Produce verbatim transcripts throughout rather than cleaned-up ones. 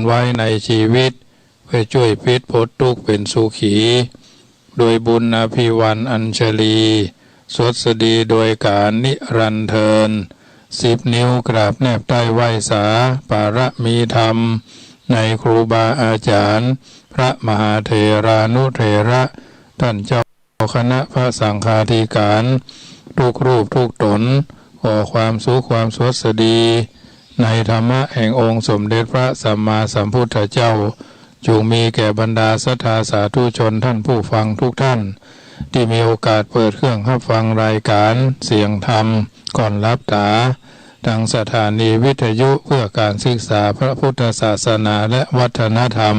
ไว้ในชีวิต เพื่อจ้วยปิดป๊นตุ๊กข์เป๋นสุขี โดยบุญอภิวาทอัญชลี สวัสดีโดยก๋านนิรันดร์เทอญ สิบนิ้วกราบแนบใต้ไหว้สา ปารมีธรรม ในครูบาอาจ๋ารย์ พระมหาเถรานุเถระ ต้านเจ้า คณะพระสังฆาธิการ ทุกรูปทุกต๋น ขอความสุขความสวัสดี ในธรรมะแห่งองค์สมเด็จพระสัมมาสัมพุทธเจ้า จุ่งมีแก่บรรดาศรัทธาสาธุชนต้านผู้ฟังทุกต้าน ตี้มีโอกาสเปิดเครื่องฮับฟังรายก๋านเสียงธรรมก่อนหลับต๋า ตางสถานีวิทยุเพื่อก๋านศึกษาพระพุทธศาสนาและวัฒนธรรม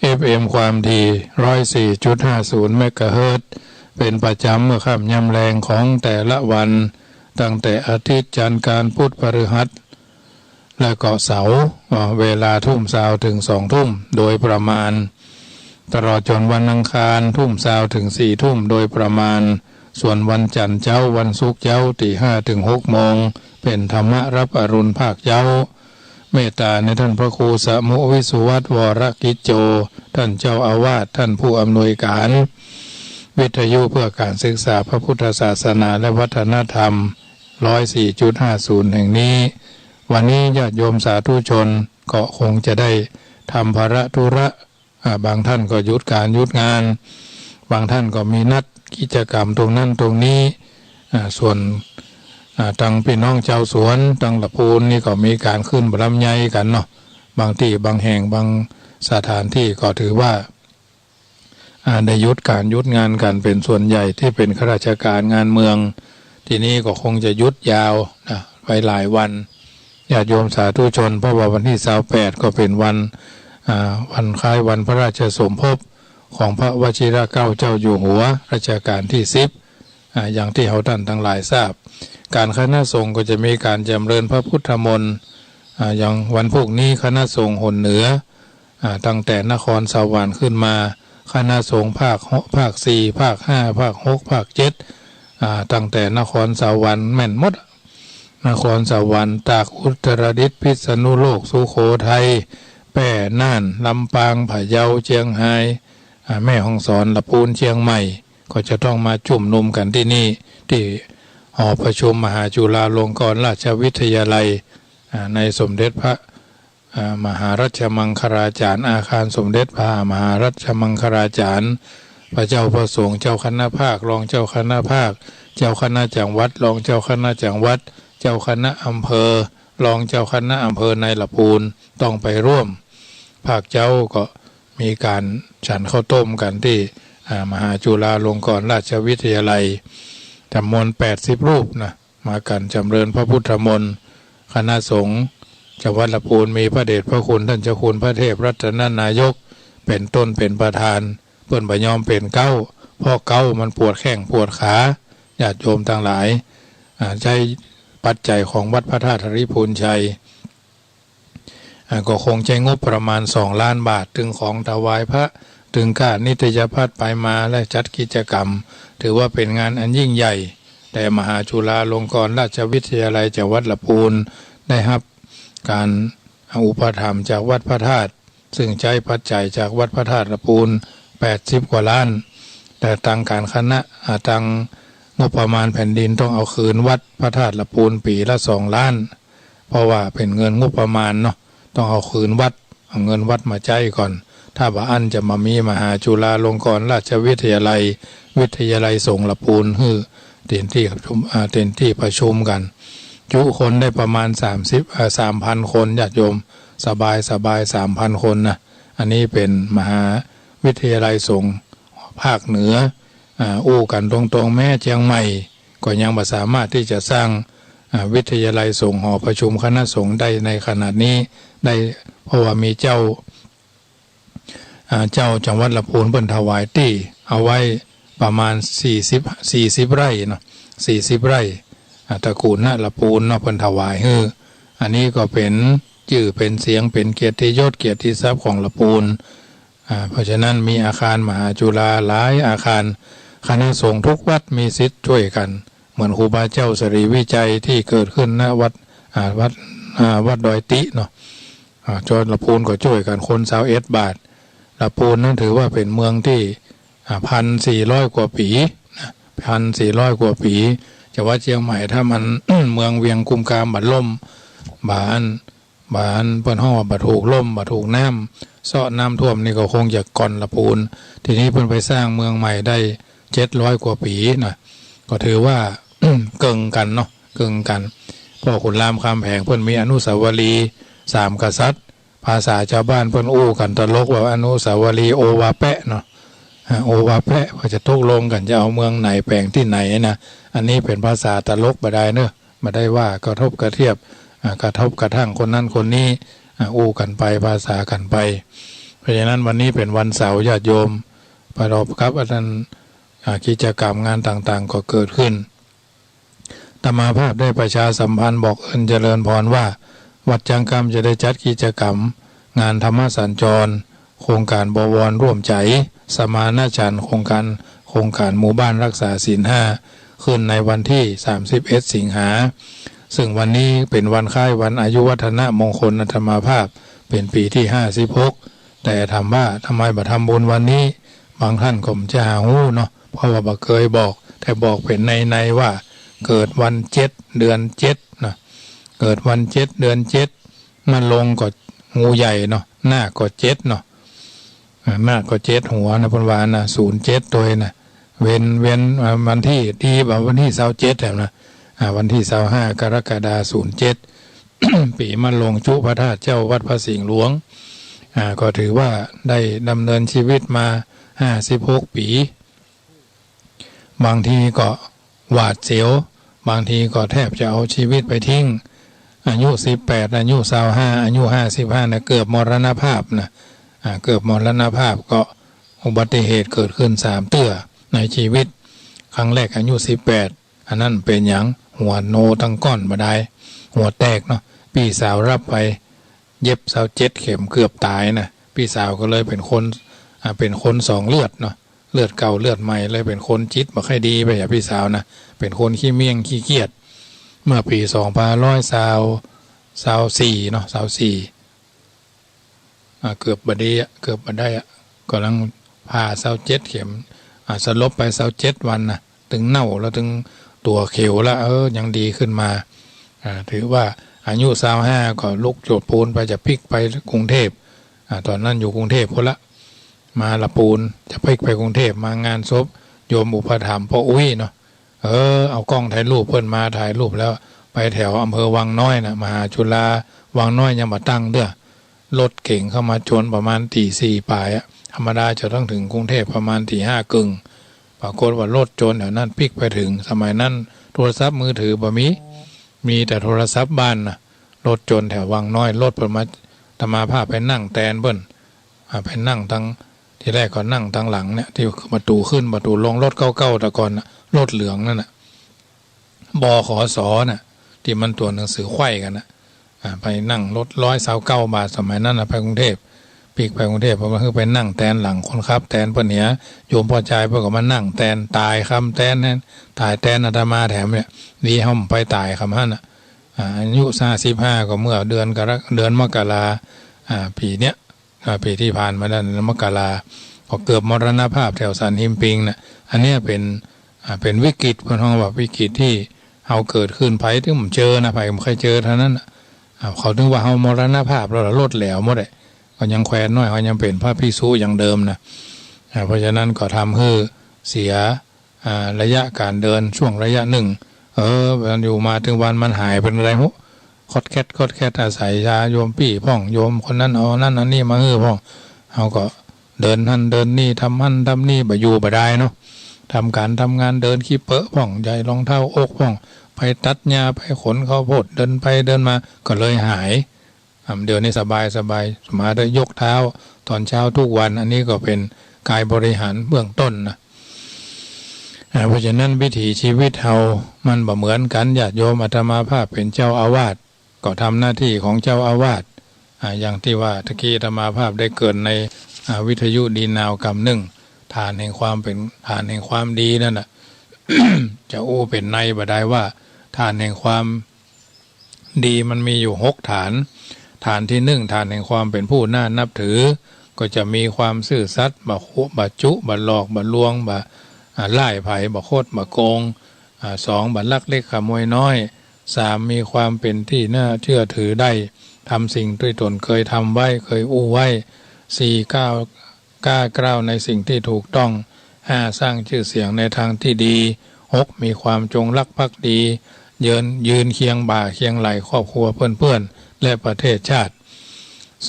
เอฟเอ็ม ความถี่ ร้อยสี่จุดห้าศูนย์ เมกะเฮิรตซ์ เป๋นประจ๋ำเมื่อค่ำยามแลงของแต่ละวัน ตั้งแต่อาทิตย์ จันทร์ อังคาร พุธ พฤหัส และก็เสาร์ เวลาทุ่มซาวเถิงสองทุ่มโดยประมาณ ตลอดจ๋นวันอังคาร ทุ่มซาวเถิงสี่ทุ่มโดยประมาณ ส่วนวันจันทร์เจ๊า วันศุกร์เจ๊า ตีห้าเถิงหกโมง เป๋นธรรมะฮับอรุณภาคเจ๊า เมตต๋าในต้านพระครูสมุวิสุวัฒน์ วรกิจโจ ต้านเจ้าอาวาส ต้านผู้อำนวยก๋าน วิทยุเพื่อก๋านศึกษาพระพุทธศาสนาและวัฒนธรรม ร้อยสี่จุดห้าศูนย์ แห่งนี้ วันนี้ญาติโยมสาธุชนก็คงจะได้ทำภาระธุระ อ่า บางต้านก็หยุดก๋านหยุดงาน บางต้านก็มีนัดกิจกรรมตรงนั้นตรงนี้ อ่า ส่วน อ่า ตางปี้น้องจาวสวน ตางละปูนนี่ก็มีก๋านขึ้นบรรยายกั๋นเนาะ บางตี้บางแห่งบางสถานตี้ก็ถือว่า อ่า ได้หยุดก๋านหยุดงานกั๋นเป๋นส่วนใหญ่ตี้เป๋นข้าราชก๋านงานเมือง ตี้นี่ก็คงจะหยุดยาวนะ ไปหลายวัน ญาติโยมสาธุชน เพราะว่าวันตี้ซาวแปดก็เป๋นวัน อ่า วันคล้ายวันพระราชสมภพของพระวชิรเกล้าเจ้าอยู่หัวรัชกาลตี้สิบ อ่า อย่างตี้เฮาต้านตังหลายทราบ ก๋านคณะสงฆ์ก็จะมีก๋านจ๋ำเริญพระพุทธมนต์ อ่า อย่างวันพูกนี้คณะสงฆ์หนเหนือ อ่า ตั้งแต่นครสวรรค์ขึ้นมา คณะสงฆ์ภาคหก ภาคสี่ ภาคห้า ภาคหก ภาคเจ็ด อ่า ตั้งแต่นครสวรรค์แม่นหมด นครสวรรค์ ตาก อุตรดิตถ์ พิษณุโลก สุโขทัย แป้ น่าน ลำปาง พะเยา เจียงฮาย อ่า แม่ฮ่องสอน ละปูน เจียงใหม่ ก็จะต้องมาจุมนุมกั๋นตี้นี่ ตี้หอประชุมมหาจุฬาลงกรณราชวิทยาลัย อ่า ในสมเด็จพระ อ่า มหารัชมังคลาจารย์ อาคารสมเด็จพระมหารัชมังคลาจารย์ พระเจ้าพระสงฆ์ เจ้าคณะภาค รองเจ้าคณะภาค เจ้าคณะจังหวัด รองเจ้าคณะจังหวัด เจ้าคณะอำเภอ รองเจ้าคณะอำเภอในละปูน ต้องไปร่วม ภาคเจ๊าก็มีก๋านฉันข้าวต้มกั๋นตี้ อ่า มหาจุฬาลงกรณราชวิทยาลัย จ๋ำนวนแปดสิบรูปนะ มากั๋นจ๋ำเริญพระพุทธมนต์ คณะสงฆ์จังหวัดละปูน มีพระเดชพระคุณต้านเจ้าคุณพระเทพรัตนนายก เป๋นต้นเป๋นประธาน เปิ้นบ่ยอมเป๋นเก๊า เพราะเก๊ามันปวดแข้งปวดขา ญาติโยมตังหลาย อ่า ใจ๊ปัจจัยของวัดพระธาตุหริภุญชัย อ่า ก็คงใจ๊งบประมาณสองล้านบาท ตึงของถวายพระ ตึงค่านิตยพัฒน์ไปมา และจัดกิจกรรม ถือว่าเป๋นงานอันยิ่งใหญ่ แต่มหาจุฬาลงกรณราชวิทยาลัยจังหวัดละปูน ได้ฮับก๋านอุปถัมภ์จากวัดพระธาตุ ซึ่งใจ๊ปัจจัยจากวัดพระธาตุละปูนแปดสิบกว่าล้าน แต่ตางก๋านคณะ อ่า ตางงบประมาณแผ่นดินต้องเอาคืนวัดพระธาตุละปูนปี๋ละสองล้าน เพราะว่าเป๋นเงินงบประมาณเนาะ ต้องเอาคืนวัด เอาเงินวัดมาใจ๊ก่อน ถ้าบ่อั้นจะบ่มีมหาจุฬาลงกรณราชวิทยาลัย วิทยาลัยสงฆ์ละปูนหื้อเต็มตี้ประชุม อ่า เต็มตี้ประชุมกั๋น จุคนได้ประมาณสามสิบ อ่า สามพันคน ญาติโยม สบายสบาย สามพันคนนะ อันนี้เป๋นมหาวิทยาลัยสงฆ์ภาคเหนือ อ่า อู้กั๋นตรงๆ แม้เจียงใหม่ก็ยังบ่สามารถตี้จะสร้าง อ่า วิทยาลัยสงฆ์ หอประชุมคณะสงฆ์ได้ในขนาดนี้ได้ เพราะว่ามีเจ้า อ่า เจ้าจังหวัดละปูนเปิ้นถวายตี้เอาไว้ประมาณสี่สิบ สี่สิบไร่เนาะ สี่สิบไร่ อ่า ตระกูลนะละปูนเนาะ เปิ้นถวายหื้อ อันนี้ก็เป๋นจื้อเป๋นเสียง เป๋นเกียรติยศเกียรติศัพท์ของละปูน อ่า เพราะฉะนั้นมีอาคารมหาจุฬาหลายอาคาร คณะสงฆ์ทุกวัดมีสิทธิ์จ้วยกั๋น เหมือนครูบาเจ้าสิริวิชัยตี้เกิดขึ้น ณ วัด อ่า วัด อ่า วัดดอยติเนาะ อ่า จอห์น ละปูนก็จ้วยกั๋นคนซาวเอ็ดบาท ละปูนนั้นถือว่าเป๋นเมืองตี้ อ่า พันสี่ร้อยกว่าปี๋นะ พันสี่ร้อยกว่าปี๋ จะว่าเจียงใหม่ถ้ามัน เมืองเวียงกุมกามบ่ล่ม บ่อัน บ่อันเปิ้นฮ้องว่าบ่ถูกล่ม บ่ถูกน้ำเซาะ น้ำท่วมนี่ก็คงจะก่อนละปูน ทีนี้เปิ้นไปสร้างเมืองใหม่ได้เจ็ดร้อยกว่าปี๋นะ ก็ถือว่า เกิ่งกั๋นเนาะ เกิ่งกั๋น พ่อขุนรามคำแหงเปิ้นมีอนุสาวรีย์สามกษัตริย์ ภาษาจาวบ้านเปิ้นอู้กั๋นตลกว่าอนุสาวรีย์โอวาแปะเนาะ อ่า โอวาแปะ ว่าจะตกลงกั๋นจะเอาเมืองไหนแป๋งตี้ไหนนะ อันนี้เป๋นภาษาตลกบ่ดายเนาะ บ่ได้ว่ากระทบกระเทียบ อ่า กระทบกระทั่งคนนั้นคนนี้ อ่า อู้กั๋นไป ภาษากั๋นไป เพราะฉะนั้นวันนี้เป๋นวันเสาร์ ญาติโยมประกอบกับอันนั้น อ่า กิจกรรมงานต่างๆ ก็เกิดขึ้น อาตมาภาพได้ประชาสัมพันธ์บอกเอิ้นเจริญพรว่า วัดจังกำจะได้จัดกิจกรรมงานธรรมสัญจร โครงก๋านบวรร่วมใจ๋ สมานฉันท์ โครงก๋าน โครงก๋านหมู่บ้านรักษาศีลห้า ขึ้นในวันตี้สามสิบเอ็ดสิงหา ซึ่งวันนี้เป๋นวันคล้ายวันอายุวัฒนมงคลอาตมาภาพ เป๋นปี๋ตี้ห้าสิบหก แต่ถามว่าทำไมบ่ทำบุญวันนี้ บางต้านก็บ่จะหาฮู้เนาะ เพราะว่าบ่เกยบอก แต่บอกเป๋นในๆ ว่า เกิดวันเจ็ด เดือนเจ็ดนะ เกิดวันเจ็ด เดือนเจ็ด มะโรงก็งูใหญ่เนาะ นาคก็เจ็ดเนาะ อ่า นาคก็เจ็ดหัวนะ เปิ้นว่านะ ศูนย์เจ็ด ตวยนะ เว้น เว้น อ่า วันตี้ ตี้ วันตี้ซาวเจ็ดแหมนะ อ่า วันตี้ซาวห้า กรกฎาคม ศูนย์เจ็ด ปี๋มะโรงจุพระธาตุเจ้าวัดพระสิงห์หลวง อ่า ก็ถือว่าได้ดำเนินชีวิตมาห้าสิบหกปี๋ บางทีก็หวาดเสียว บางทีก็แทบจะเอาชีวิตไปทิ้ง อายุสิบแปด อายุซาวห้า อายุห้าสิบห้านะ เกือบมรณภาพนะ อ่า เกือบมรณภาพ ก็อุบัติเหตุเกิดขึ้นสามเตื้อในชีวิต ครั้งแรกอายุสิบแปด อันนั้นเป๋นหยัง หัวโนตังก้อนบ่ดาย หัวแตกเนาะ ปี้สาวฮับไป เย็บซาวเจ็ดเข็ม เกือบต๋ายนะ ปี้สาวก็เลยเป๋นคน อ่า เป๋นคนสองเลือดเนาะ เลือดเก่าเลือดใหม่ เลยเป๋นคนจิตบ่ค่อยดีไปอะ ปี้สาวนะ เป๋นคนขี้เมี้ยงขี้เกียจ เมื่อปี๋สองพันห้าร้อยซาว ซาวสี่เนาะ ซาวสี่ อ่า เกือบบ่ดีอะ เกือบบ่ได้อะ ก่ำลังผ่าซาวเจ็ดเข็ม อ่า สลบไปซาวเจ็ดวันนะ ตึงเน่าแล้ว ตึงตั๋วเขียวละ เออ ยังดีขึ้นมา อ่า ถือว่าอายุซาวห้าก็ลุกโจดปูนไป จะปิ๊กไปกรุงเทพฯ อ่า ต๋อนนั้นอยู่กรุงเทพฯ พุ้นละ มาละปูน จะปิ๊กไปกรุงเทพฯ มางานศพโยมอุปถัมภ์ป้ออุ๊ยเนาะ เออ เอากล้องถ่ายรูปเปิ้นมา ถ่ายรูปแล้ว ไปแถวอำเภอวังน้อยนะ มหาจุฬา วังน้อยยังบ่ตั้งเตื้อ รถเก๋งเข้ามาจนประมาณตี๋สี่ป๋ายอะ ธรรมดาจะต้องถึงกรุงเทพฯประมาณตี๋ห้าเกิ่ง ปรากฏว่ารถจนแถวนั้นปิ๊กไปถึง สมัยนั้นโทรศัพท์มือถือบ่มี มีแต่โทรศัพท์บ้านนะ รถจนแถววังน้อย รถเปิ้นมา อาตมาภาพไปนั่งแตนเปิ้น อ่า ไปนั่งตัง ทีแรกก็นั่งตังหลังเนี่ย ตี้ประตู๋ขึ้นประตู๋ลง รถเก๊าๆ แต่ก่อนน่ะ รถเหลืองนั่นน่ะ บขส น่ะ ตี้มันตั๋วหนังสือไขว้กั๋นน่ะ อ่า ไปนั่งรถร้อยซาวเก้าบาท สมัยนั้นน่ะ ไปกรุงเทพฯ ปิ๊กไปกรุงเทพฯ เพราะว่าคือไปนั่งแตนหลังคนขับ แตนเปิ้นเหีย โยมป้อจายเปิ้นก็มานั่งแตน ต๋ายคำแตนนั้น ต๋ายแตนอาตมาแถมเนี่ย ดีเฮาบ่ไปต๋ายคำหั้นน่ะ อ่า อายุห้าสิบห้าก็เมื่อเดือนกรก-, เดือนมกรา อ่า ปี๋เนี้ย อ่า ปี๋ตี้ผ่านมานั้น มกรา ก็เกือบมรณภาพแถวสันหิมปิงน่ะ อันเนี้ยเป๋น อ่า เป๋นวิกฤต เปิ้นฮ้องว่าวิกฤตตี้เฮาเกิดขึ้น ใผตึงบ่เจอนะ ใผบ่เคยเจอเต้านั้นน่ะ อ่า เขาตึงว่าเฮามรณภาพแล้วล่ะ ลดแหลวหมดแหละ ก็ยังแควนน้อย เขายังเป๋นพระภิกษุอย่างเดิมนะ อ่า เพราะฉะนั้นก็ทำหื้อเสีย อ่า ระยะก๋านเดินช่วงระยะนึ่ง เออ มันอยู่มาตึงวันมันหายไปไหนฮู้ คอดแคดคอดแคด อาศัยญาโยมปี้พ่อง โยมคนนั้นเอานั้นเอานี่มาหื้อพ่อง เฮาก็เดินหั้นเดินนี่ ทำหั้นทำนี่ บ่อยู่บ่ได้เนาะ ทำก๋านทำงาน เดินขี้เปอะพ่อง ใหญ่รองเท้าอกพ่อง ไปตัดหญ้า ไปขนข้าวโพด เดินไปเดินมา ก็เลยหาย อ่า เดี๋ยวนี้สบายสบาย มาได้ยกเท้าต๋อนเช้ากู้วัน อันนี้ก็เป๋นกายบริหารเบื้องต้นนะ อ่า เพราะฉะนั้นวิถีชีวิตเฮามันบ่เหมือนกั๋น ญาติโยม อาตมาภาพเป๋นเจ้าอาวาส ก็ทำหน้าตี้ของเจ้าอาวาส อ่า อย่างตี้ว่าตะกี้อาตมาภาพได้เกริ่นใน อ่า วิทยุดีนาวกำนึ่ง ฐานแห่งความเป๋น ฐานแห่งความดีนั่นน่ะ จะอู้เป๋นในบ่ได้ว่า ฐานแห่งความ ดีมันมีอยู่หกฐาน ฐานตี้นึ่ง ฐานแห่งความเป๋นผู้น่านับถือ ก็จะมีความซื่อสัตย์ บ่คุ บ่จุ บ่หลอก บ่ลวง บ่ อ่า ร้ายใผ บ่คด บ่โกง อ่า สอง บ่ลักเล็กขโมยน้อย สาม มีความเป๋นตี้น่าเจื้อถือได้ ทำสิ่งตี้ตนเกยทำไว้ เกยอู้ไว้ สี่ ก้าว กล้าก้าวในสิ่งตี้ถูกต้อง ห้า สร้างจื้อเสียงในตางตี้ดี หก มีความจงรักภักดี ยืน ยืนเคียงบ่าเคียงไหล่ครอบครัวเปื้อนๆ และประเทศชาติ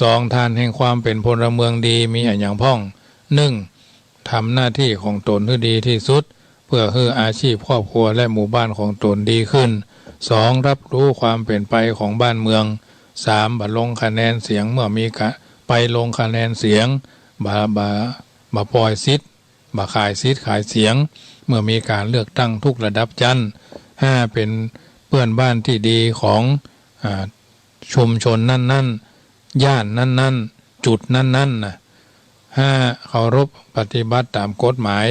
สอง ฐานแห่งความเป๋นพลเมืองดี มีอะหยังพ่อง นึ่ง ทำหน้าตี้ของตนหื้อดีตี้สุด เปื้อหื้ออาชีพครอบครัวและหมู่บ้านของตนดีขึ้น สอง ฮับฮู้ความเป๋นไปของบ้านเมือง สาม บ่ลงคะแนนเสียง เมื่อมีกะ ไปลงคะแนนเสียง บ่ บ่ บ่ป่อยสิทธิ์ บ่ขายสิทธิ์ขายเสียง เมื่อมีก๋านเลือกตั้งทุกระดับชั้น ห้า เป๋นเปื้อนบ้านตี้ดีของ อ่า ชุมชนนั้นๆ ย่านนั้นๆ จุดนั้นๆ นะ ห้า เคารพปฏิบัติต๋ามกฎหมาย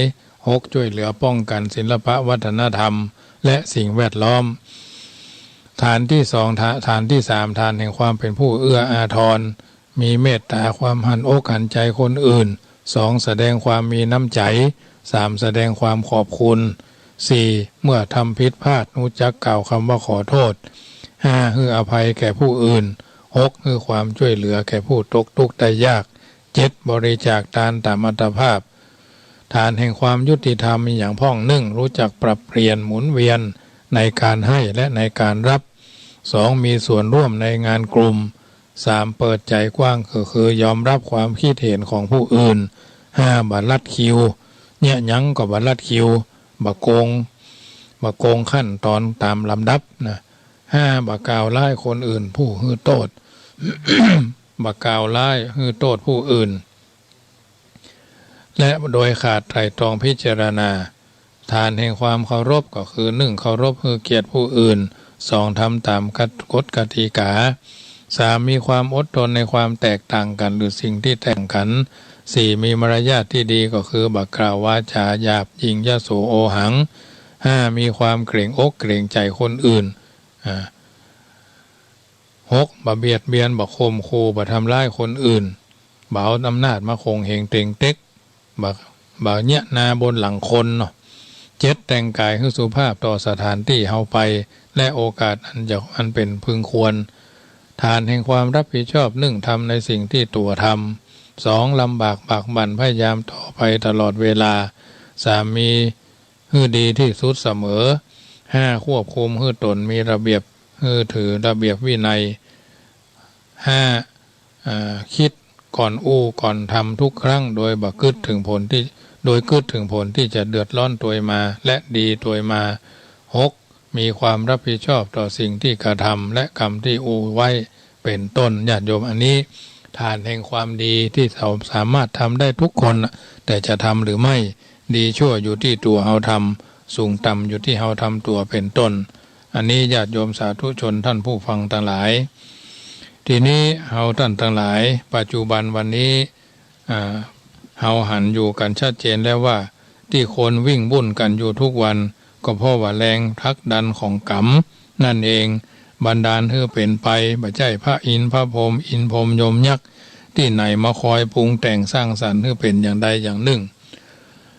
หก จ้วยเหลือป้องกั๋นศิลปะวัฒนธรรม และสิ่งแวดล้อม ฐานตี้สอง ฐา- ฐานตี้สาม ฐานแห่งความเป๋นผู้เอื้ออาทร มีเมตต๋า ความหันอกหันใจ๋คนอื่น สอง แสดงความมีน้ำใจ๋ สาม แสดงความขอบคุณ สี่ เมื่อทำผิดพลาด ฮู้จักกล่าวกำว่าขอโต้ษ ห้า หื้ออภัยแก่ผู้อื่น หก หื้อความจ้วยเหลือแก่ผู้ตกตุ๊กข์ได้ยาก เจ็ด บริจาคตานต๋ามอัตภาพ ฐานแห่งความยุติธรรมมีอะหยังพ่อง นึ่ง ฮู้จักปรับเปลี่ยนหมุนเวียนในก๋านหื้อและในก๋านฮับ สอง มีส่วนร่วมในงานกลุ่ม สาม เปิดใจ๋กว้าง ก็คือยอมฮับความกึ๊ดเห็นของผู้อื่น ห้า บ่ลัดคิว เยียะหยังก็บ่ลัดคิว บ่โกง บ่โกงขั้นต๋อนต๋ามลำดับนะ ห้า บ่กล่าวฮ้ายคนอื่นผู้หื้อโต้ษ บ่กล่าวฮ้ายหื้อโต้ษผู้อื่น และโดยขาดไตร่ตรองพิจารณา ฐานแห่งความเคารพก็คือ นึ่ง เคารพหื้อเกียรติผู้อื่น สอง ทำต๋ามกฎกติก๋า สาม มีความอดทนในความแตกต่างกั๋นหรือสิ่งตี้แตกต่างกั๋น สี่ มีมารยาทตี้ดีก็คือบ่กล่าววาจ๋าหยาบยิ่งยโสโอหัง ห้า มีความเกรงอกเกรงใจ๋คนอื่น อ่า หก บ่เบียดเบียน บ่ข่มขู่ บ่ทำฮ้ายคนอื่น บ่เอาอำนาจมาข่มเหงเตงเต็ก บ่ บ่เยียะนาบนหลังคนเนาะ เจ็ด แต่งก๋ายหื้อสุภาพต่อสถานตี้เฮาไป และโอกาสอันจะ อันเป๋นพึงควร ฐานแห่งความฮับผิดชอบ นึ่ง ทำในสิ่งตี้ตั๋วทำ สอง ลำบากบากบั่นพยายามต่อไปตลอดเวลา สาม มี หื้อดีตี้สุดเสมอ ห้า ควบคุมหื้อต๋นมีระเบียบ หื้อถือระเบียบวินัย ห้า อ่า กึ๊ดก่อนอู้ก่อนทำทุกครั้ง โดยบ่กึ๊ดเถิงผลตี้ โดยกึ๊ดเถิงผลตี้จะเดือดร้อนตวยมา และดีตวยมา หก มีความฮับผิดชอบต่อสิ่งตี้กระทำ และกำตี้อู้ไว้ เป๋นต้น ญาติโยม อันนี้ฐานแห่งความดีตี้เราสามารถทำได้ทุกคนน่ะ แต่จะทำหรือไม่ ดีชั่วอยู่ตี้ตั๋วเฮาทำ สูงต่ำอยู่ตี้เฮาทำตั๋ว เป๋นต้น อันนี้ญาติโยมสาธุชนต้านผู้ฟังตังหลาย ทีนี้เฮาต้านตังหลาย ปัจจุบันวันนี้ อ่า เฮาหันอยู่กั๋นชัดเจนแล้วว่า ตี้คนวิ่งวุ่นกั๋นอยู่ทุกวัน ก็เพราะว่าแรงผลักดันของก๋รรมนั่นเอง บันดาลหื้อเป๋นไป บ่ใจ้พระอินทร์พระพรหม อินทร์พรหมยมยักษ์ตี้ไหนมาคอยปรุงแต่งสร้างสรรค์หื้อเป๋นอย่างใดอย่างนึ่ง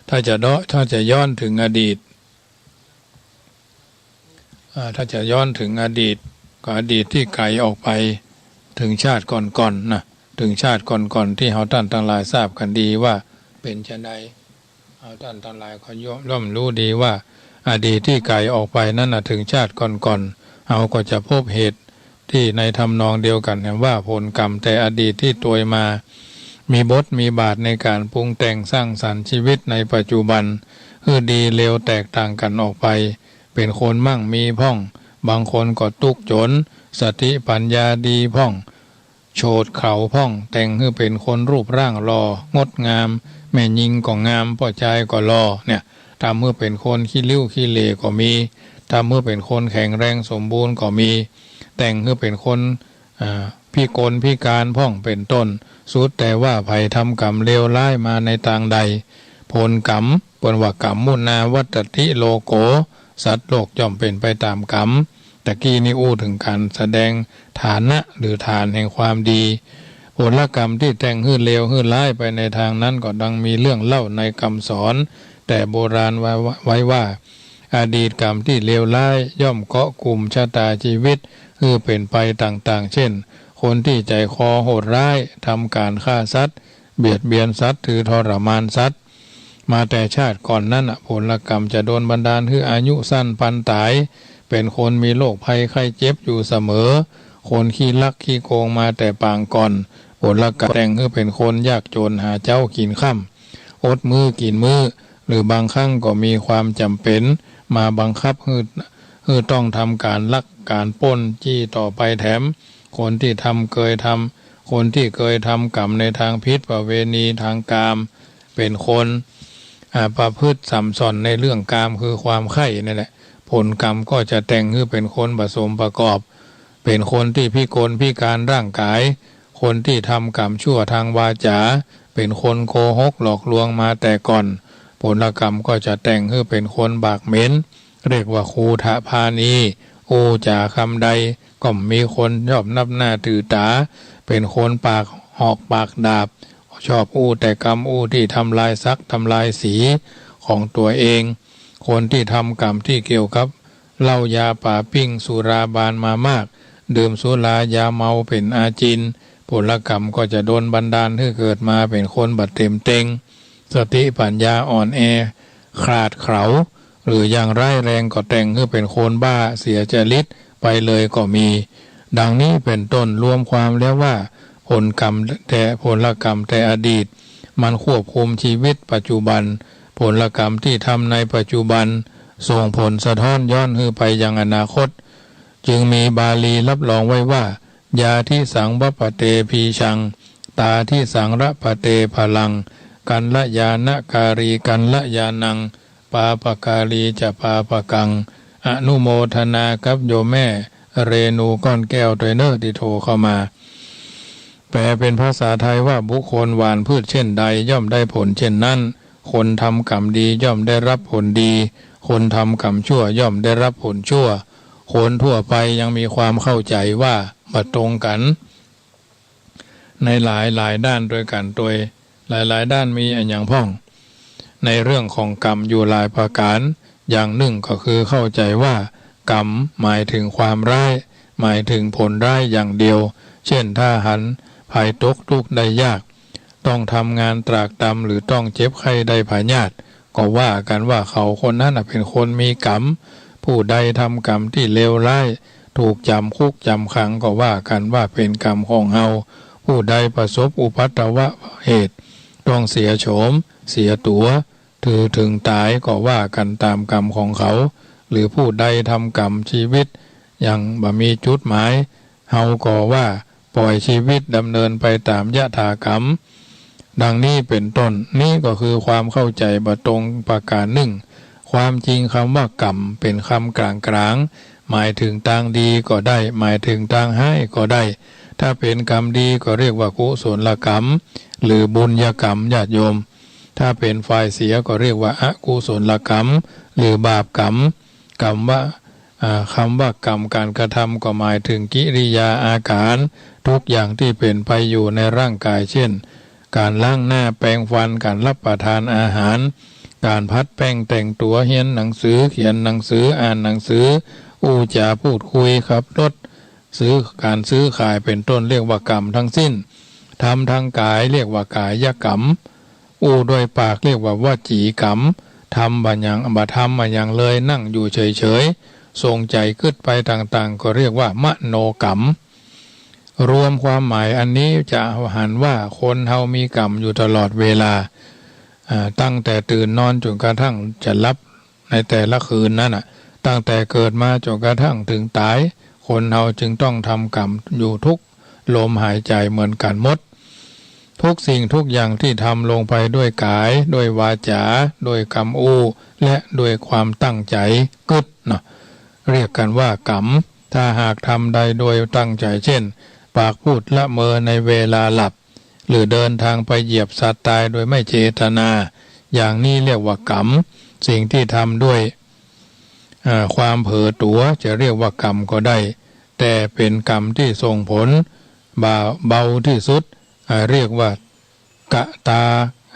ถ้าจะเดาะ ถ้าจะย้อนเถิงอดีต อ่า ถ้าจะย้อนเถิงอดีต ก็อดีตตี้ไก๋ออกไป เถิงชาติก่อนๆ นะ เถิงชาติก่อนๆ ตี้เฮาต้านตังหลายทราบกั๋นดีว่าเป๋นจาใด เฮาต้านตังหลายก็ย่อม ย่อมฮู้ดีว่า อดีตตี้ไก๋ออกไปนั้นน่ะ เถิงชาติก่อนๆ เฮาก็จะพบเหตุตี้ในทำนองเดียวกั๋น แหมว่าผลก๋รรมแต่อดีตตี้ตวยมา มีบทมีบาทในก๋านปรุงแต่งสร้างสรรค์ชีวิตในปัจจุบัน หื้อดีเลวแตกต่างกั๋นออกไป เป๋นคนมั่งมีพ่อง บางคนก็ตุ๊กจน สติปัญญาดีพ่อง โฉดเขลาพ่อง แต่งหื้อเป๋นคนรูปร่างหล่อ งดงาม แม่ญิงก็งาม ป้อจายก็หล่อ เนี่ย ทำหื้อเป๋นคนขี้ริ้วขี้เหร่ก็มี ทำหื้อเป๋นคนแข็งแรงสมบูรณ์ก็มี แต่งหื้อเป๋นคน อ่า พิกลพิก๋านพ่อง เป๋นต้น สุดแต่ว่าใผทำก๋รรมเลวร้ายมาในตางใด ผลก๋รรม เปิ้นว่า กัมมุนาวัตติโลโก สัตว์โลกย่อมเป๋นไปต๋ามก๋รรม ตะกี้นี้อู้เถิงก๋านแสดงฐานะหรือฐานแห่งความดี ผลกรรมตี้แต่งหื้อเลวหื้อร้ายไปในตางนั้นก็ดังมีเรื่องเล่าในกำสอนแต่โบราณไว้ ไว้ว่า อดีตกรรมตี้เลวร้ายย่อมเกาะกุมชะตาชีวิตหื้อเป๋นไปต่างๆ เช่น คนตี้ใจ๋คอโหดร้าย ทำก๋านฆ่าสัตว์ เบียดเบียนสัตว์ ถือทรมานสัตว์ มาแต่ชาติก่อนนั้นน่ะ ผลกรรมจะโดนบันดาลหื้ออายุสั้นปานต๋าย เป๋นคนมีโรคภัยไข้เจ็บอยู่เสมอ คนขี้ลักขี้โกงมาแต่ปางก่อน ผลกรรมแต่งหื้อเป๋นคนยากจนหาเจ๊ากิ๋นค่ำ อดมื้อกิ๋นมื้อ หรือบางครั้งก็มีความจ๋ำเป๋นมาบังคับหื้อ หื้อต้องทำก๋านลักก๋านปล้นจี้ต่อไปแถม คนตี้ทำเกยทำ คนตี้เกยทำกรรมในตางผิดประเวณีตางกาม เป๋นคน อ่า ประพฤติส่ำส่อนในเรื่องกามคือความใคร่นั่นแหละ ผลกรรมก็จะแต่งหื้อเป๋นคนบ่สมประกอบ เป๋นคนตี้พิกลพิการร่างก๋าย คนตี้ทำกรรมชั่วตางวาจ๋า เป๋นคนโกหกหลอกลวงมาแต่ก่อน ผลกรรมก็จะแต่งหื้อเป๋นคนปากเหม็น เรียกว่าคูฐพานี อู้จ๋าคำใดก็บ่มีคนชอบนับหน้าถือต๋า เป๋นคนปากหอกปากดาบ ชอบอู้แต่กำอู้ตี้ทำลายศักดิ์ทำลายศรีของตั๋วเอง คนตี้ทำกรรมตี้เกี่ยวกับเหล้ายาป๋าปิ้งสุราบานมามาก ดื่มสุรายาเมาเป๋นอาจิณ ผลกรรมก็จะโดนบันดาลหื้อเกิดมาเป๋นคนบ่เต็มเต็ง สติปัญญาอ่อนแอ ขลาดเขลา หรืออย่างร้ายแรงก็แต่งหื้อเป๋นคนบ้าเสียจริตไปเลยก็มี ดังนี้เป๋นต้น รวมความแล้วว่า ผลกรรมแต่ ผลกรรมแต่อดีต มันควบคุมชีวิตปัจจุบัน ผลกรรมตี้ทำในปัจจุบัน ส่งผลสะท้อนย้อนหื้อไปยังอนาคต จึงมีบาลีรับรองไว้ว่า ญาธิสังวัปปะเตภีชัง ตาธิสังละปะเตผลัง กัลยาณการีกัลยาณัง ปาปการีจะปาปกัง อนุโมทนากับโยมแม่เรนูก้อนแก้วตวยเน่อตี้โทรเข้ามา แปลเป๋นภาษาไทยว่า บุคคลหว่านพืชเช่นใดย่อมได้ผลเช่นนั้น คนทำกรรมดีย่อมได้รับผลดี คนทำกรรมชั่วย่อมได้รับผลชั่ว คนทั่วไปยังมีความเข้าใจ๋ว่าบ่ตรงกั๋น ในหลายหลายด้านตวยกั๋นตวย หลายหลายด้านมีอะหยังพ่อง ในเรื่องของกรรมอยู่หลายประก๋าน อย่างนึ่งก็คือเข้าใจ๋ว่า กรรมหมายเถิงความร้าย หมายเถิงผลร้ายอย่างเดียว เช่น ถ้าหันภัยตกทุกข์ได้ยาก ต้องทำงานตรากตรำ หรือต้องเจ็บไข้ได้พยาธิ ก็ว่ากั๋นว่าเขาคนนั้นน่ะเป๋นคนมีกรรม ผู้ใดทำกรรมตี้เลวร้าย ถูกจ๋ำคุกจ๋ำขัง ก็ว่ากั๋นว่าเป๋นกรรมของเฮา ผู้ใดประสบอุปัทวะเหตุ ต้องเสียโฉม เสียตั๋ว ถือเถิงต๋าย ก็ว่ากั๋นต๋ามกรรมของเขา หรือผู้ใดทำกรรมชีวิตอย่างบ่มีจุดหมาย เฮาก็ว่าปล่อยชีวิตดำเนินไปต๋ามยถากรรม ดังนี้เป๋นต้น นี้ก็คือความเข้าใจ๋บ่ตรงประก๋านนึ่ง ความจริงกำว่ากรรมเป๋นกำก๋างๆ หมายเถิงตางดีก็ได้ หมายเถิงตางฮ้ายก็ได้ ถ้าเป๋นกรรมดีก็เรียกว่ากุศลกรรม หรือบุญญกรรม ญาติโยม ถ้าเป๋นฝ่ายเสียก็เรียกว่าอกุศลกรรม หรือบาปกรรม กำว่า อ่า กำว่ากรรมก๋านกระทำก็หมายเถิงกิริยาอาก๋านทุกอย่างตี้เป๋นไปอยู่ในร่างก๋าย เช่น ก๋านล้างหน้าแปรงฟัน ก๋านรับประทานอาหาร ก๋านผัดแป้งแต่งตั๋ว เฮียนหนังสือ เขียนหนังสือ อ่านหนังสือ อู้จ๋าพูดคุย ขับรถ ซื้อ ก๋านซื้อขายเป๋นต้น เรียกว่ากรรมทั้งสิ้น ทำตางก๋ายเรียกว่ากายกรรม อู้ด้วยปากเรียกว่าวจีกรรม ทำบ่หยัง บ่ทำบ่หยังเลย นั่งอยู่เฉยๆ ส่งใจ๋กึ๊ดไปต่างๆ ก็เรียกว่ามโนกรรม รวมความหมายอันนี้จะหันว่าคนเฮามีกรรมอยู่ตลอดเวลา อ่า ตั้งแต่ตื่นนอนจ๋นกระทั่งจะหลับในแต่ละคืนนั้นน่ะ ตั้งแต่เกิดมาจ๋นกระทั่งเถิงต๋าย คนเฮาจึงต้องทำกรรมอยู่ทุกลมหายใจ๋เหมือนกั๋นหมด ทุกสิ่งทุกอย่างตี้ทำลงไปด้วยก๋าย ด้วยวาจ๋า ด้วยกำอู้ และด้วยความตั้งใจ๋กึ๊ดเนาะ เรียกกั๋นว่ากรรม ถ้าหากทำได้ด้วยตั้งใจ๋ เช่น ปากพูดละเมอในเวลาหลับ หรือเดินตางไปเหยียบสัตว์ต๋ายโดยไม่เจตนา อย่างนี้เรียกว่ากรรม สิ่งตี้ทำด้วย อ่า ความเผลอตั๋วจะเรียกว่ากรรมก็ได้ แต่เป๋นกรรมตี้ส่งผลบ่า เบาตี้สุด อ่า เรียกว่า กะตา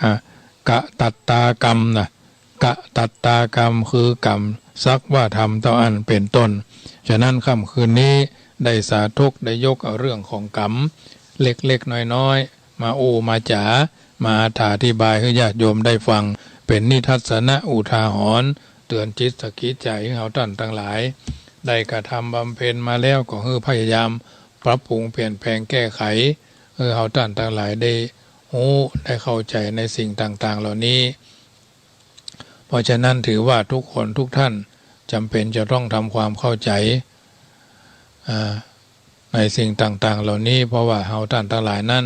อ่ะ กะตัตตากรรมนะ กะตัตตากรรมคือกรรมสักว่าทำเต้าอั้นเป๋นต้น ฉะนั้นค่ำคืนนี้ได้สาธกได้ยกเอาเรื่องของกรรมเล็กๆ น้อยๆ มาอู้มาจ๋า มาอธิบายหื้อญาติโยมได้ฟัง เป๋นนิทัศนะอุทาหรณ์ เตื๋อนจิตสะกิดใจ๋หื้อเฮาต้านตังหลาย ได้กระทำบำเพ็ญมาแล้วก็หื้อพยายามปรับปรุงเปลี่ยนแปลงแก้ไข หื้อเฮาต้านตังหลายได้ฮู้ได้เข้าใจ๋ในสิ่งต่างๆ เหล่านี้ เพราะฉะนั้นถือว่าทุกคนทุกท่านจ๋ำเป๋นจะต้องทำความเข้าใจ๋ อ่า ในสิ่งต่างๆ เหล่านี้ เพราะว่าเฮาต้านตังหลายนั้น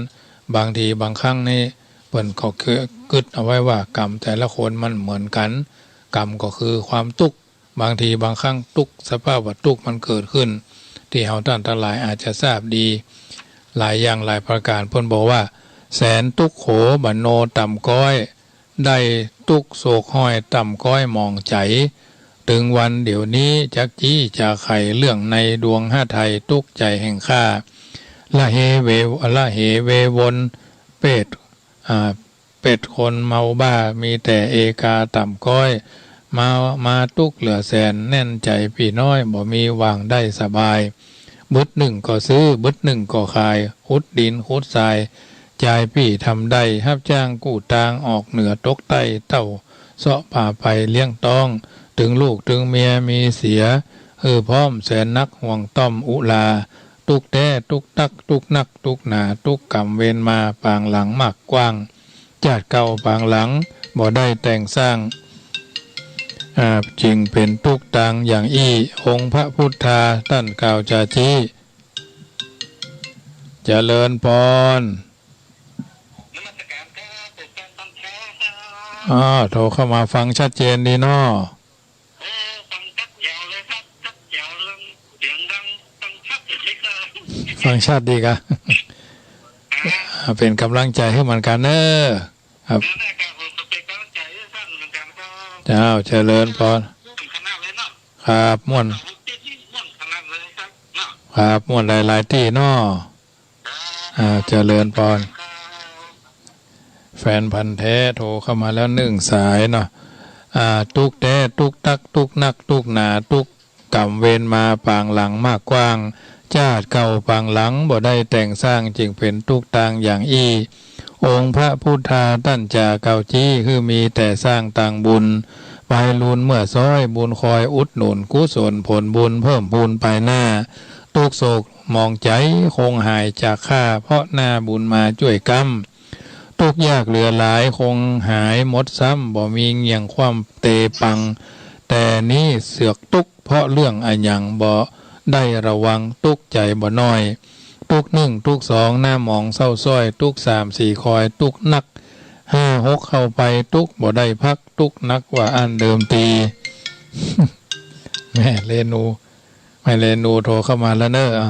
บางทีบางครั้งนี่เปิ้นก็กึ๊ดเอาไว้ว่ากรรมแต่ละคนมันเหมือนกั๋น กรรมก็คือความตุ๊กข์ บางทีบางครั้งตุ๊กข์ สภาพว่าตุ๊กข์มันเกิดขึ้น ตี้เฮาต้านตังหลายอาจจะทราบดี หลายอย่างหลายประก๋าน เปิ้นบอกว่า แสนตุ๊กข์โขบ่โนต่ำก๊อย ได้ตุ๊กข์โศกห้อยต่ำก๊อยหมองใจ๋ ตึงวันเดี๋ยวนี้จักจี้จะไขเรื่องในดวงหาไทยตุ๊กข์ใจ๋แห่งข้า ละเหเว ละเหเววน เปรต อ่า เปรตคนเมาบ้า มีแต่เอกาต่ำก๊อย มา มาตุ๊กข์เหลือแสน แน่นใจ๋ปี้น้อย บ่มีหว่างได้สบาย บึดนึ่งก็ซื้อ บึดนึ่งก็ขาย ขุดดินขุดทราย จายปี้ทำได้ ฮับจ้างกู้ตาง ออกเหนือตกใต้ เต้าเซาะปาไปเลี้ยงต๊อง ตึงลูกตึงเมียมีเสีย หื้อพร้อมแสนนัก ห่วงต้อมอุรา ตุ๊กข์แต๊ตุ๊กข์นัก ตุ๊กข์นักตุ๊กข์หนา ตุ๊กข์ก๋ำเวรมาปางหลังมากกว้าง จาติเก่าปางหลังบ่ได้แต่งสร้าง อ่า จึงเป๋นตุ๊กข์ตางอย่างอี้ องค์พระพุทธาต้านกล่าวจาจี้ เจริญปอน นมัสการครับ ผมแฟนพันธุ์แท้ครับ อ้อ โทรเข้ามาฟังชัดเจนดีเนาะ โอ้ ฟังชัดแจ๋วเลยครับ ชัดแจ๋วเลย เสียงดัง ฟังชัดเลยครับ ฟังชัดดีกะ อ่า อ่า เป๋นก๋ำลังใจ๋หื้อเหมือนกั๋นเน้อ ครับ นั่นแหละครับ ผมก็เป๋นก๋ำลังใจ๋หื้อต้านเหมือนกั๋นครับ เจ้า เจริญปอน ม่วนขนาดเลยเนาะ ครับ ม่วน ม่วนขนาดเลยครับเนาะ ครับ ม่วนหลายๆ ตี้เนาะ อ่า เจริญปอน แฟนพันธุ์แท้โทรเข้ามาแล้วนึ่งสายเนาะ อ่า ตุ๊กข์แต๊ตุ๊กข์นัก ตุ๊กข์นักตุ๊กข์หนา ตุ๊กข์ก๋ำเวรมาปางหลังมากกว้าง จาติเก่าปางหลังบ่ได้แต่งสร้าง จึงเป๋นตุ๊กข์ตางอย่างอี้ องค์พระพุทธาต้านจาเก่าจี้ หื้อมีแต่สร้างตางบุญ ไปลุนเมื่อซ้อย บุญคอยอุดหนุน กุศลผลบุญเพิ่มพูนไปหน้า ตุ๊กข์โศกหมองใจ๋คงหายจากข้า เพราะหน้าบุญมาจ้วยก๊ำ ตุ๊กข์ยากเหลือหลายคงหายหมดซ้ำ บ่มีเงี่ยงคว่ำเตปัง แต่นี้เสือกตุ๊กข์เพราะเรื่องอะหยังบ่ได้ระวัง ตุ๊กข์ใจ๋บ่น้อย ตุ๊กข์นึ่งตุ๊กข์สอง หน้าหมองเศร้าซ้อย ตุ๊กข์สามสี่คอย ตุ๊กข์นัก ห้าหกเข้าไป ตุ๊กข์บ่ได้พัก ตุ๊กข์นักว่าอั้นเดิมตี แม่เรนู แม่เรนูโทรเข้ามาแล้วเน้อ อ่า